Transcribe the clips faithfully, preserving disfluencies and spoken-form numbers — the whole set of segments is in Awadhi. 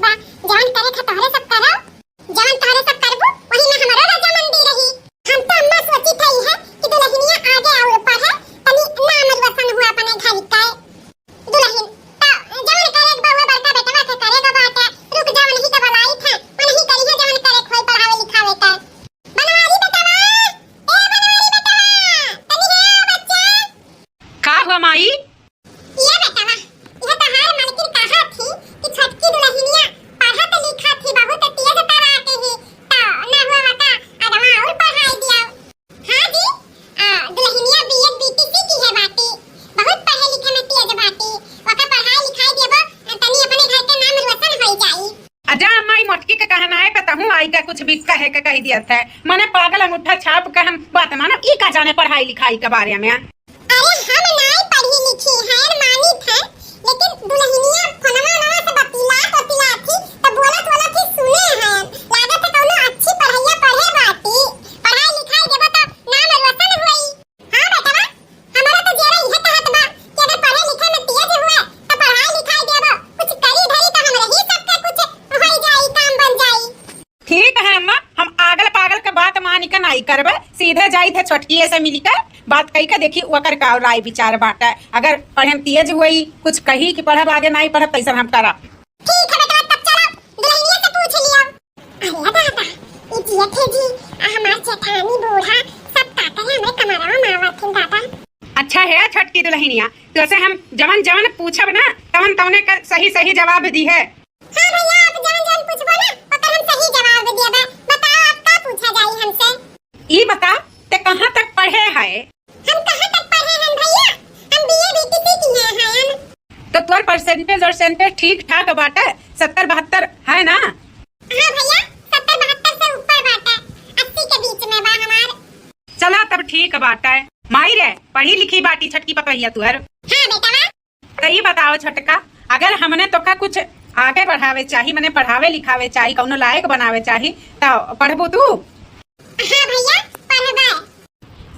बा, जवन करे के तोहरे सब करो, जवन तोहरे सब करबू, वही में हमरो रजामंदी रही। हम तो अम्मा सोची थई है कि दुल्हनिया आगे और पढ़े, तनी नाम रोशन हुआ अपने घर के। दुल्हन, तो जवन करे के बा, वो बड़का बेटवा के करे के बाटे। रुक जा, उन्हीं के बुलाई थे, उन्हीं करिए जवन करे के होई पढ़ावे लिखावे के। बनवारी बेटवा, ए बनवारी बेटवा, तनी हे बच्चा। का हुआ माई? ये बेटवा, ये तोहार मलकिन कहा थी कि छोटकी दुल्हनिया पढ़त लिखत थी, बहुत तेज तरार के ही, तो ना हुआ का अगवा और पढ़ाई दिया। हाँ जी, आ, दुल्हनिया बीएड बीटीसी की है बाटी, बहुत पढ़े लिखे में तेज बाटी, ओका पढ़ाई लिखाई देबो, तनी अपने घर के नाम रोशन हो जाई। अजा अम्मा, ई मोटकी के कहना है, कहतहूँ आई का कुछ भी कहे के कह दिया था। मने पागल अंगूठा छाप के हम बात मानब, ई का जाने पढ़ाई लिखाई के बारे में। अरे हम नाई पढ़ी लिखी हैं, मानित है, लेकिन दुल्हनिया फोनवा वनवा से बतिलात बतिलात थी, तो बोलत बोलत ही सुने हैं। लागत है कौनो अच्छी पढ़ाइया पढ़े बाटी, पढ़ाई लिखाई देबो तो नाम रोशन होई। हाँ बेटवा, हमारा तो जेरा इहे कहत बा कि अगर पढ़े लिखे में तेज हुए तो पढ़ाई लिखाई देबो, कुछ करी धरी तो हमरे ही सबके कुछ हो जाई, काम बन जाई। ठीक है अम्मा, हम आगल पागल के बात मानी के नाई करबे, सीधे जाई थे छोटकी से मिली के बात कही के देखी ओकर का राय विचार बाटे। अगर पढ़े में तेज हुई, कुछ कही कि पढ़ब आगे नाई पढ़ब, तैसन हम करब। ठीक है बेटवा, तब चलो दुल्हनिया से पूछ लियो। अरे दादा, ई जियत है जी, आ हमार जेठानी बूढ़ा सब का करे हमरे कमरवा में आवत हैं दादा। अच्छा है छोटकी दुल्हनिया, तो से हम जवन जवन पूछब ना, तवन तवने का सही सही जवाब दी है। हाँ भैया, आप जवन जवन पूछबो ना, ओकर हम सही जवाब देबे। बताओ, आप का पूछा जाई हमसे? ई बता, ते कहाँ तक पढ़े है? हम कहाँ तक पढ़े हन भैया? हम बीए बीटीसी किहे हन। तो तोर परसेंटेज और सेंटेज ठीक ठाक बाटे, सत्तर बहत्तर है ना? हाँ भैया, सत्तर बहत्तर से ऊपर बाटे, अस्सी के बीच में बा हमार। चला तब ठीक बाटे। माई रे, पढ़ी लिखी बाटी छटकी पतोहिया तुहर। हाँ बेटवा। तो ई बताओ छोटका, अगर हमने तोका कुछ आगे बढ़ावे चाही, मने पढ़ावे लिखावे चाही, कौनो लायक बनावे चाही, तो पढ़बू तू? हाँ भैया, पढ़बे।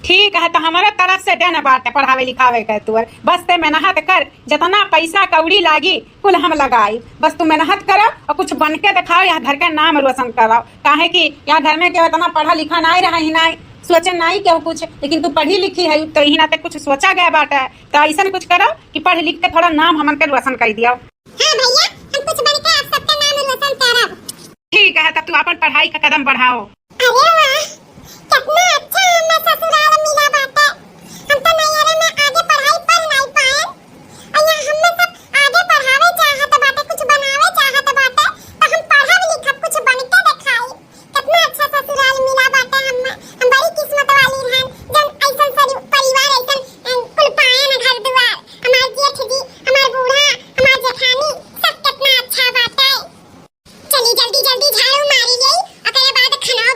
ठीक है, तो हमारे तरफ से डन बाटे पढ़ावे लिखावे के तोर। बस ते मेहनत कर, जितना पैसा कौड़ी लागी, कुल हम लगाई। बस तू मेहनत करो और कुछ बन के दिखाओ, यह घर का नाम रोशन कराओ। काहे कि यह घर में केहू इतना पढ़ा लिखा नाई रहा ही नाई, सोचे नाई केहू कुछ, लेकिन तू पढ़ी लिखी है, तो यही नाते कुछ सोचा गया बाटे। तो ऐसन कुछ करो कि पढ़ लिख के थोड़ा नाम हमन के रोशन कर दियो। हाँ भैया, हम कुछ बन के आप सबका नाम रोशन करब। ठीक है, तब तू अपन पढ़ाई का कदम बढ़ाओ। अरे वाह, कितना अच्छा हमें ससुराल मिला बाटे। हम तो नैहरे में आगे पढ़ाई पढ़ नहीं पाए, और यहाँ हमें सब आगे पढ़ावे चाहत बाटे, कुछ बनावे चाहत बाटे, तो हम पढ़ब लिखब, कुछ बन के दिखाई। कितना अच्छा ससुराल मिला बाटे हमें, हम बड़ी किस्मत वाली रहन, जन ऐसन सरी-, परिवार, ऐसन, अ, कुल पाए न घर दुआर। हमार जेठ जी, हमार बूढ़ा, हमार जेठानी, सब कितना अच्छा बाटे। चली जल्दी जल्दी झाड़ू मारी ले, ओकरे बाद खाना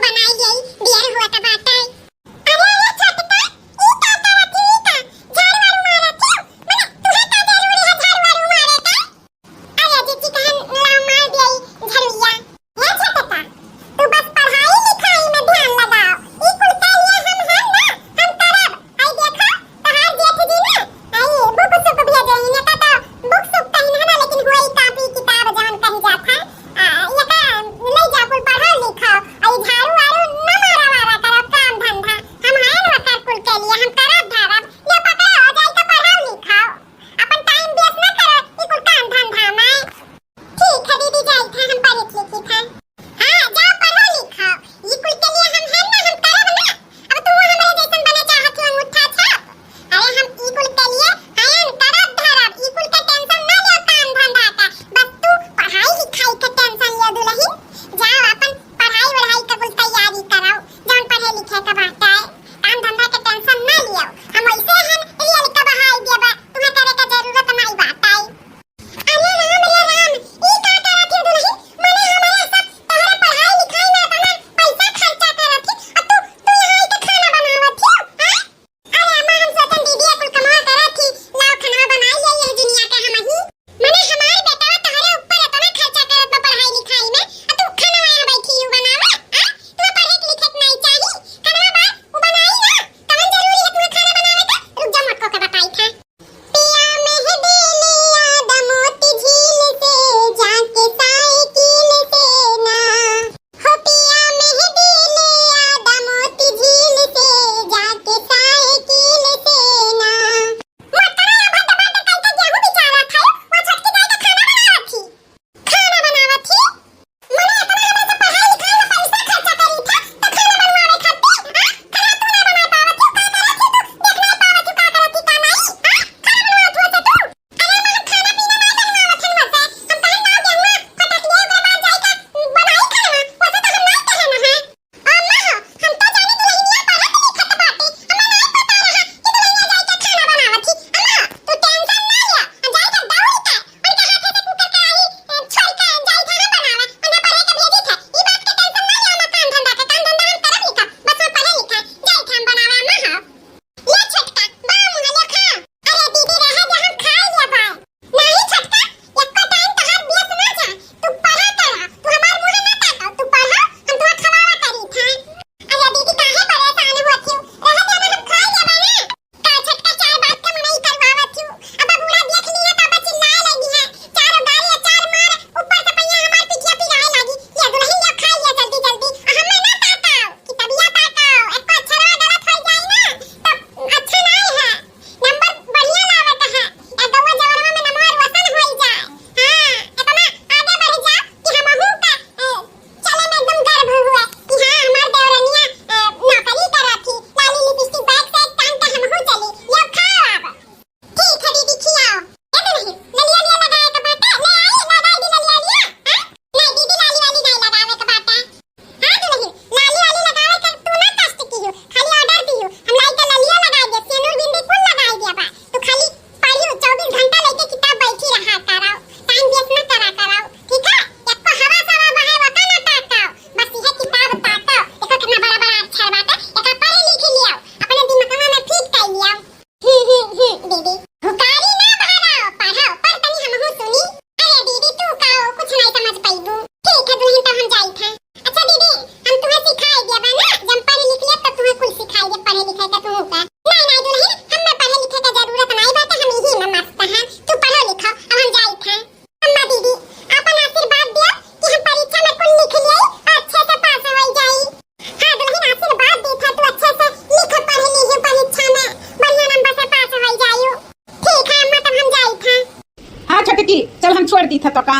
है तो का?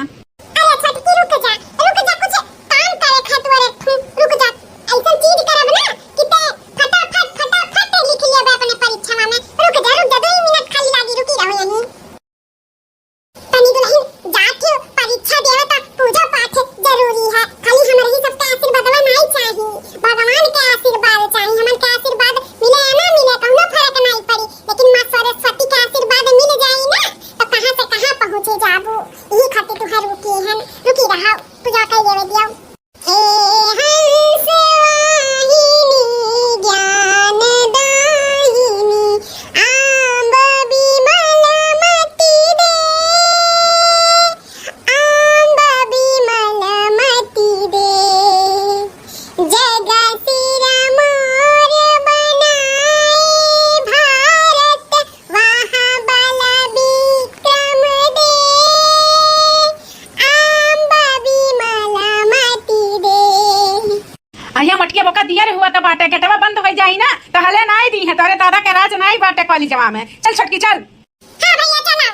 अरे छोटकी, रुक जा, रुक जा, कुछ काम करे खातिर एक ठो, रुक जा। ऐसन चीज करब ना कि ते फटाफट, फटाफट लिख लेबे अपने परीक्षा में। रुक जा, रुक जा, दो ही मिनट खाली लागी, रुकी रहो यहीं। तनी दुल्हन, जात हो परीक्षा देवे त पूजा पाठ जरूरी है, खाली हमरे ही सबके आशीर्वादवा नहीं चाही, भगवान के आशीर्वाद चाही। हमन के आशीर्वाद मिले या ना मिले, कौनो फर्क नहीं पड़ी, लेकिन माँ सरस्वती के आशीर्वाद मिल जाई ना, तो कहाँ से कहाँ पहुँचे जाबू। यही खातिर तुहार रुकी हन, रुकी रहा, पूजा कर लेवे दियो। हे हंस वाहिनी ज्ञान दाहिनी, आंब विमल मति दे, आंब विमल मति दे, जग सिर मोर बनाए भारत वहाँ बल विक्रम दे, आंब विमल मति दे। अहिया मटिया बोका दिया रे हुआ त बाटे, गेटवा बंद हो जाई ना, त हले नाई दी है, तोरे दादा के राज नाई बाटे कॉलेजवा में। चल छोटकी चल। हाँ भैया चलो।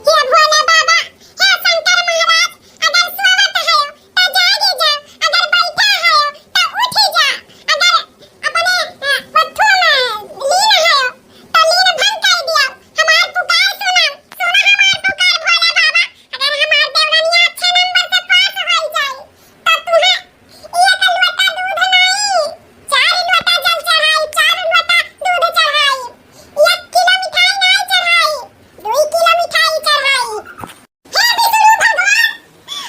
हे भोले बाबा, हे शंकर महाराज, अगर सोवत है त जागे जा, अगर बैठा है त उठ जा, अगर अपने, अ, पत्थों में लीन है त लीन भंग कर दिया। हमार पुकार सुना, सुना हमार पुकार भोले बाबा, अगर हमार देवरनिया अच्छे नंबर से पास हो जाए त तुहे एक लोटा दूध नाई, चार लोटा जल चढ़ाई, चार लोटा दूध चढ़ाई, एक किलो मिठाई नाई चढ़ाई, दुई किलो मिठाई चढ़ाई। हे विष्णु भगवान,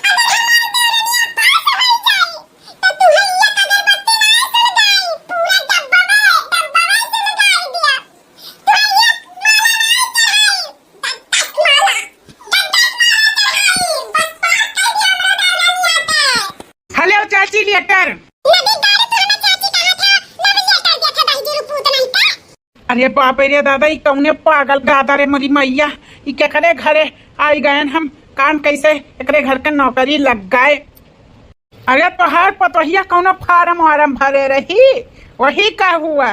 अगर हमार देवरनिया पास हो जाए, तो तुहे एक अगरबत्ती नाई सुलगाई, पूरा डब्बा में, डब्बा में सुलगाई दिया। तुहे एक माला नाई चढ़ाई, दस दस माला, दस दस माला चढ़ाई, बस पास कर दिया हमार देवरनिया के। हेलो चाची, लेटर। नदी गाड़ी तो हमें चाची कहा था, लव लेटर देखे भाई जी, रुपू तो नहीं था। अरे बाप रे दादा, ई कौने पागल गादा रे मोरी मैया, ई केकरे घरे आई गयन हम, कान कैसे एकरे घर के नौकरी लग गए। अरे तोहार पतोहिया कौनो फार्म वार्म भरे रही, वही का हुआ,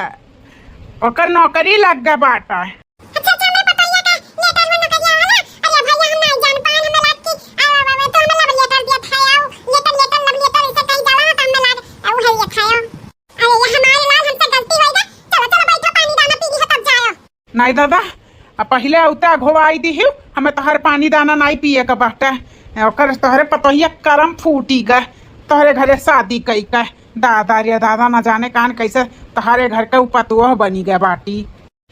ओकर नौकरी लग गए बाटा। अच्छा, अच्छा, हमरे पतोहिया का लेटर में नौकरिया वाला। अरे भैया, हम नहीं जान पाएन, हमें लाग कि, आ, आ, आ, तो हमें लव लेटर दिया था, आओ, लेटर, लेटर, लव लेटर, ऐसे कहीं जाला ना, तो हमें लाग, आ, उहे लिया था, आओ। अरे, ये हमारे लाल, हमसे गलती होई गई। चलो, चलो, बैठो, पानी दाना पी लिया, तब जाओ। नहीं दादा, आ पहिले उता घोवाई दी ही, हमें तोहर पानी दाना नहीं पिए के बाटे। ओकर तोहरे पतोहिया करम फूटी गए, तोहरे घरे शादी कई के। दादा रे दादा, ना जाने कान कैसे तोहरे घर के उपतोह बनी गए बाटी।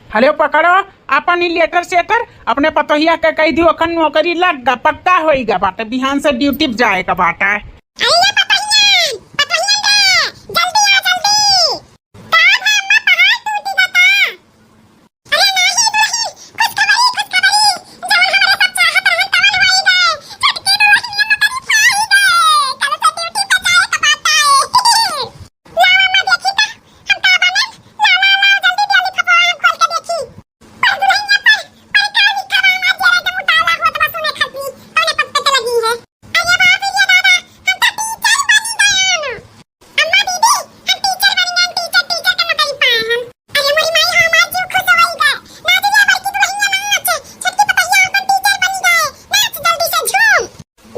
हले पकड़ो अपन ई लेटर सेटर, अपने पतोहिया के कह दियो, अखन नौकरी लग गा, पक्का होई गा बाटे, बिहान से ड्यूटी पे जाए का बाटे। अरे ये पतोहिया, पतोहिया रे, जल्दी आ, जल्दी। का भा अम्मा, पहाड़ टूटी बा का? अरे नाही दुल्हन, खुशखबरी, खुशखबरी, जवन हमरे सब चाहत रहन तवन होई गए। छोटकी दुल्हनिया नौकरी पाई गए, कल से ड्यूटी पे जाए का बाटे। लाओ अम्मा देखी त, हम का बने? लाओ, लाओ, लाओ, जल्दी दिया लिफाफा हम खोल के देखी। पर दुल्हनिया पर, पर का लिखा बा? हमार जियरा एकदम उतावला होत बा सुने खातिर। कौने पद पे के लगी है? अरे बाप रे दादा, हम तो टीचर बनी गयन। अम्मा दीदी, हम टीचर बनी गयन, टीचर, टीचर के नौकरी पाए हम। अरे मोरी माई, हमार जीव खुश होई गए। नाच लिया बड़की दुल्हनिया नाच, छोटकी पतोहिया अपन टीचर बनी गए। नाच जल्दी से झूम।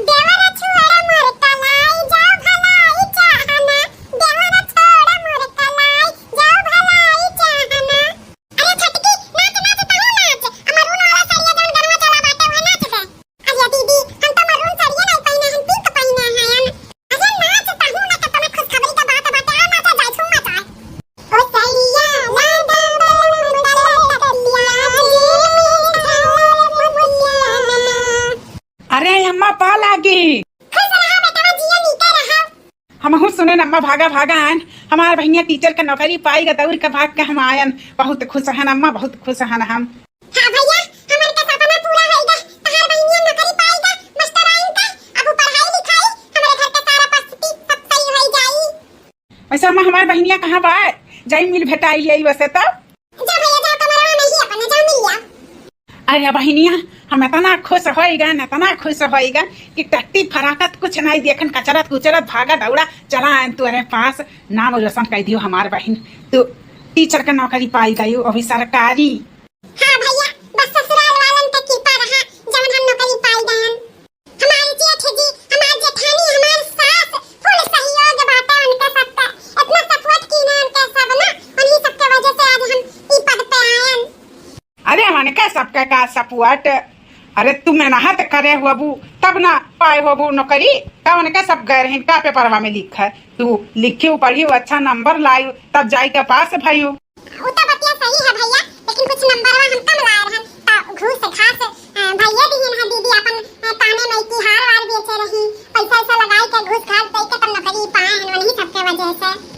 देवर छोड़ मोर कलाई, जाओ भलाई चाहना। देवर छोड़ मोर कलाई, जाओ भलाई चाहना। अरे छोटकी, नाच, नाच, तहू नाच। आ मरून वाला सरिया जौन गरवा चला बाटे, उहे नाच दे। अरे दीदी, हम तो मरून सरिया नहीं पहिने, हम पिंक पहिने हैं। अरे नाच, तहू ना, कितना खुशखबरी का बात बाटे। आ नाचा जाए, झूमा जाए। ओ सैया, लाडा, लाडा, लाडा, अरे अम्मा, पा लागी। खुश रहा बेटवा, जिया नीके रहा। हमहू सुने अम्मा भागा भागा आयन, हमार बहिनिया टीचर के नौकरी पाई गा, दौड़ के भाग के हम आयन। बहुत खुश हन अम्मा, बहुत खुश हन हम। हाँ भैया, हमार का सपना पूरा होई गा, तहार बहिनिया नौकरी पाई गा, मास्टराइन का। अब उ पढ़ाई लिखाई, हमरे घर के सारा परिस्थिति सब सही होई जाई। वैसे अम्मा, हमार बहिनिया कहाँ बा? जाई मिल भेटाई ले वैसे तो। जा भैया जा, कमरवा में ही अपने जा मिल लिया। अरे बहिनिया, हम इतना खुश होई गए, इतना खुश होई गए कि टट्टी फराकत कुछ नहीं देखन, कचरत कुचरत भागा दौड़ा चला आयन तोरे पास। नाम रोशन कर दियो हमार बहिन, तू टीचर के नौकरी पाई गई, वो भी सरकारी। हाँ भैया, बस ससुराल वालन के कृपा रहा, जवन हम नौकरी पाई गए। हमारी जी पुआट, अरे तू मेहनत करे होबू, तब ना पाए होबू नौकरी। का उनके सब गए रहिन, का पेपरवा में लिखा है? तू लिखियो, पढ़ियो, अच्छा नंबर लाइयो, तब जाई के पास भइयो। उ तो बतिया सही है भैया, लेकिन कुछ नंबरवा हम कम लाए रहन, त घूस घास, अ, भैया दिहिन है दीदी अपन, अ, काने में की हार वार बेचे रही, पैसा ऐसा लगाई के घूस घास दे के तब नौकरी पाए हैं, वही सबके वजह से।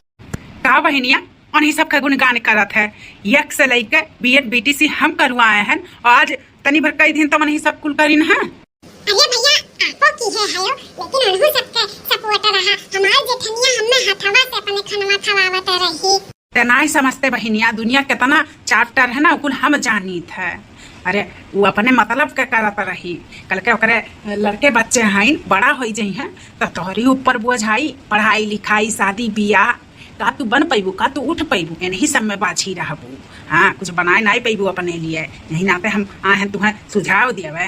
का बहिनिया, उन्हीं सबके गुणगान करत है। एक से लइके बीएड बीटीसी हम करवाए हैं, और आज तनी भर कई दिन तो उन्हीं सब कुल करिन है। अरे भैया, आपो की है हयो, लेकिन उन्हों सबके सपोर्ट रहा। हमार जेठनिया हमें हथवा से अपने खनवा खवावत रही। ते नाई समझते बहिनिया, दुनिया केतना चैप्टर है ना, कुल हम जानित है। अरे, वो अपने मतलब के करत रही। कल के ओकरे लड़के बच्चे हैं, बड़ा होई जइहें, तो तोहरी ऊपर बोझ आई, पढ़ाई लिखाई, शादी बियाह। का तू बन पैबू, का तू उठ पैबू? एनही सब में बाझी रहबू। हाँ, कुछ बनाए नाई पैबू अपने लिए। यही नाते हम आए हैं तुहें सुझाव देवे।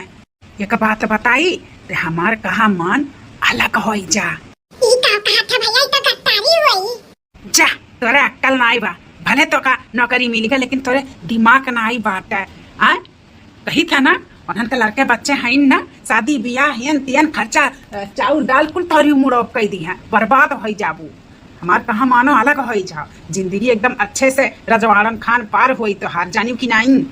एक बात बताई, ते हमार कहा मन अलग होई जा। ई का कहत है भैया, ई तो गद्दारी होई। जा, तोरे अक्कल नाई बा। भले तोका नौकरी मिल गए, लेकिन तोरे दिमाग नाई बाटे। आय? कही था ना, उन्हन के लड़के बच्चे हैं ना, शादी बियाह, हेन तेन खर्चा, अ, चाउर दाल कुल तोरी मुड़ोप कई दी है, बर्बाद होई जाबू। हमार कहा मानो अलग होई जाओ, जिंदगी एकदम अच्छे से रजवाड़न खान पार होई तोहार, जानियो कि नाई?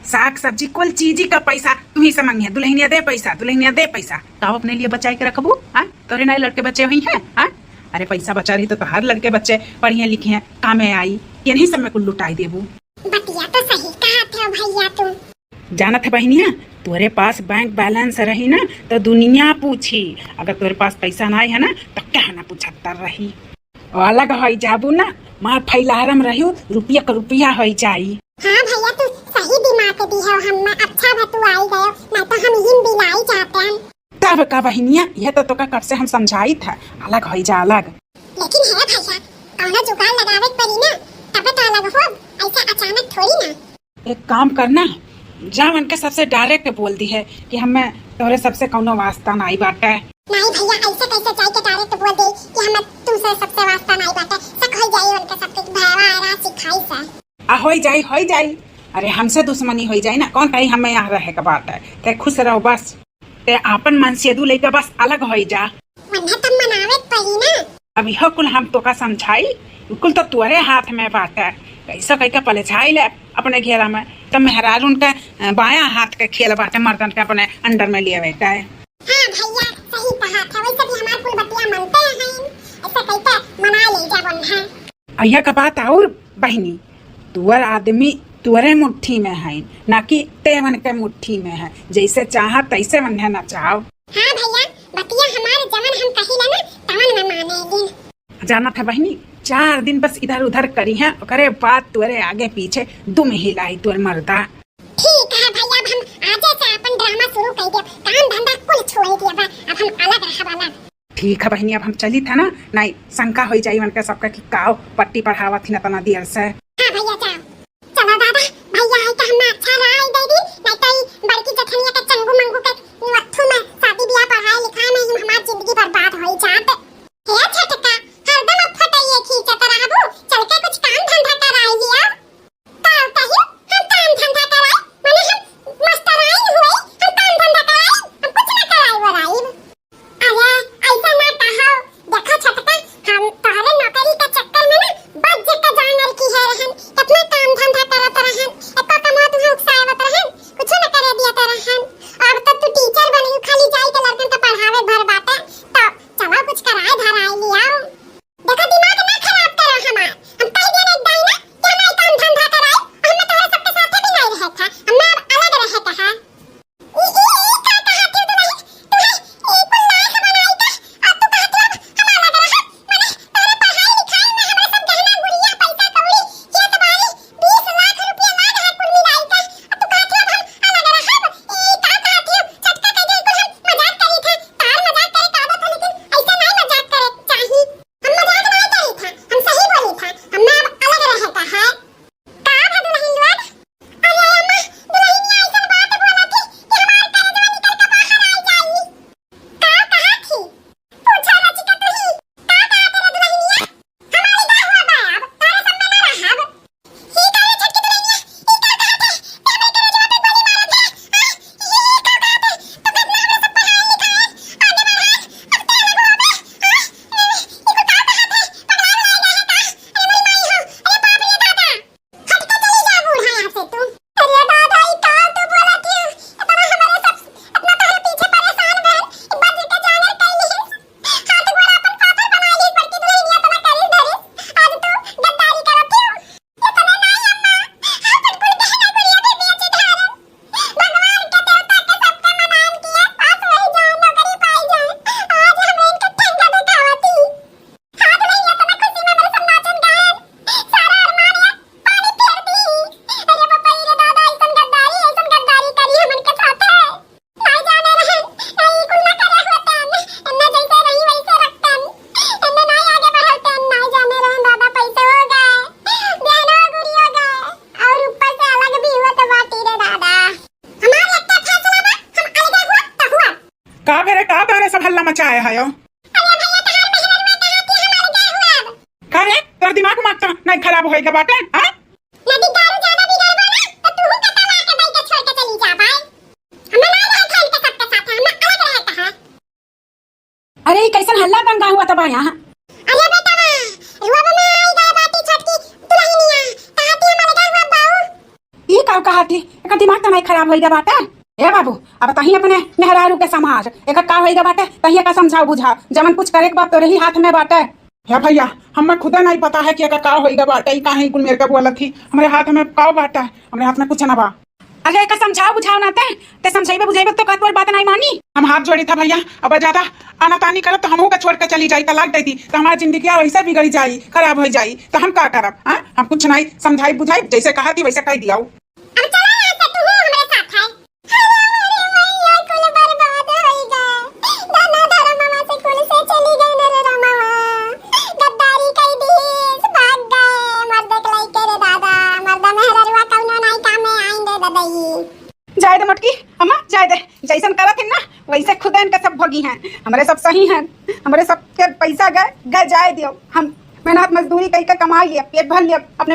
साग सब्जी कुल चीजी का पैसा तुही से मंगिहे, दुल्हनिया दे पैसा, दुल्हनिया दे पैसा। का अपने लिए बचाई के रखबू? हाँ, तोरे नाई लड़के बच्चे हुई हैं? हाँ, अरे पैसा बचा रही तो तोहार लड़के बच्चे पढ़िए लिखे हैं, कामे आई, कि इन्हीं सब में कुल लुटाई देबू। बतिया तो सही कहा थे भैया तू। जानत है बहिनिया, तोरे पास बैंक बैलेंस रही ना तो दुनिया पूछी, अगर तोरे पास पैसा नाई है ना तो क्या ना पूछत रही। अलग होई जाबू ना, मार फैलारम रही, रुपया के रुपया होई जाई। हाँ भैया, तू सही दिमाग दी है हमें, अच्छा भा तू आई गयो, ना तो हम यहीं बिलाई जाते हैं। तब का बहिनिया, यह तो तोका कब से हम समझाई था, अलग होई जा अलग। लेकिन है भैया, कौनो जुगाड़ लगावे के पड़ी ना, तबे तो अलग हो, ऐसे अचानक थोड़ी ना। एक काम करना, जा उनके सबसे डायरेक्ट बोल दी है कि हमें तोरे सबसे कौनो वास्ता नाई बाटे। नहीं भैया, ऐसे कैसे जाई के डायरेक्ट बोल दे कि हमें तुमसे सबसे वास्ता नाई बाटे, शक हो जाई उनके सबके भयवा आ रहा सिखाई से। आ होई जाई, होई जाई, अरे हमसे दुश्मनी होई जाई ना, कौन कही हमें यहाँ रहे के बात है, ते खुश रहो बस। ते आपन मनसेदू लइका बस अलग होई जा। वन्हा तब मनावे के पड़ी ना। अब इहो कुल हम तोका समझाई, कुल तो तोरे हाथ में बाटे। कैसा कई का पलझाई ले अपने घेरा में, तब मेहरारून के, अ, बायां हाथ के खेल बाटे, मर्दन के अपने अंडर में लियावे के। हाँ भैया, सही कहा था, वैसे भी हमार कुल बतिया मनते हैं, ऐसा कई के मना ले जा वन्हा। अइया का बात और बहिनी, तुअर आदमी तुअरे मुट्ठी में है, ना कि तेवन के मुट्ठी में है। जैसे चाह तैसे वन्हे नचाओ। हाँ भैया, बतिया हमार जवन हम कहिला ना, तवन में माने लीन। जानत है बहिनी, चार दिन बस इधर उधर करी है, ओकरे बाद तुअरे आगे पीछे दुम हिलाई तुअर मर्दा। ठीक है भैया, अब हम आजे से अपन ड्रामा शुरू कर देब, काम धंधा कुल छोड़ देब, अब हम अलग रहब अलग। ठीक है बहिनी, अब हम चली था ना, नहीं शंका होई जाई उनके सबके कि काव पट्टी पढ़ावत ही ना तना देर से। हाँ भैया जाओ। चलो दादा, भैया है तो हमें अच्छा राय दे दी, नहीं तो ई बड़की जठनिया के चंगू मंगू के नत्थू में शादी ब्याह पढ़ाई लिखाई में ही हमार जिंदगी बर्बाद होई जात। हे छोटका, हरदम अब फटैये खींचत रहबू, चल के कुछ काम धंधा कराई लिया। का कही? हम काम धंधा कराई? माने हम मास्टराइन हुई, हम काम धंधा कराई? हम कुछ ना कराई वराई। अरे, ऐसा ना कहो। देखो छोटका, हम तोहरे नौकरी के चक्कर में ना बच के जान की है रहन। कितना काम धंधा करत रहन, एको कमवा तुम्हें उकसावत रहन, कुछ ना करे दिया रहन। अब तो तू टीचर बन गई, खाली जाई के लड़कन के पढ़ावे भर बाटे। तो चलो कुछ करा। चाहे है यो। अरे भैया, तहार मेहररुआ कहाँ थी, हम अलगे हुआ अब। का रे, तोर दिमाग उमाग तो नहीं खराब होइगा बाटे, हाँ? यदि दारू ज्यादा बिगड़बा ना, तो तूहू के तला के दई के छोड़ के चली जा भाई। हमें ना रहे खान के सबके साथ, हमें अलग रहे कहा। अरे, ई कैसन हल्ला दंगा हुआ तबा यहाँ? अरे बेटवा, रुआ में आई गए बाटी छोटकी दुल्हनिया, कहा थी हम अलगे हुआ बाऊ। ई का कहा थी? एकर दिमाग तो नहीं खराब होइगा बाटे? ए बाबू, अब तही अपने मेहरारू के समाज, एकर का होइगा बाटे, तही एकर समझाओ बुझाओ, जवन कुछ करे के बा तोरे ही हाथ में बाटे। हे भैया, हमें खुदे नहीं पता है कि एकर का होइगा बाटे, ई काहे कुल मेर के बोलत थी, हमरे हाथ में का बाटे, हमरे हाथ में कुछ ना बा। अरे एकर समझाओ बुझाओ ना ते, ते समझाइबे बुझाइबे तो का तोर बात नहीं मानी। हम हाथ जोड़ी था भैया, अब ज्यादा आनातानी करत तो हमहू का छोड़ के चली जाई, तलाक दे दी, तो हमार जिंदगी वैसे बिगड़ी जाई, खराब हो जाई, तो हम का करब? हाँ, हम कुछ नहीं समझाई बुझाई, जैसे कहा थी वैसे कह दिया। अब चला यहाँ से, तू हमरे साथ है। अरे, अरे, मैया, कुल बर्बाद होई गए। दाना धर्मवा से कुल से चली गई न रे रमवा। गद्दारी कई दीस, भाग गए। मर्द के लइके रे दादा, मर्द मेहररुआ कौनो नाई काम में आइन रे ददई। जाए दे मोटकी, अम्मा, जाए दे। जैसन करत है ना, वैसे खुद इनका सब भोगी हैं। हमरे सब सही हैं, हमरे सब के पैसा गए, गए जाए दियो। हम मेहनत मजदूरी कई के कमा लिया, पेट भर लिया, अपने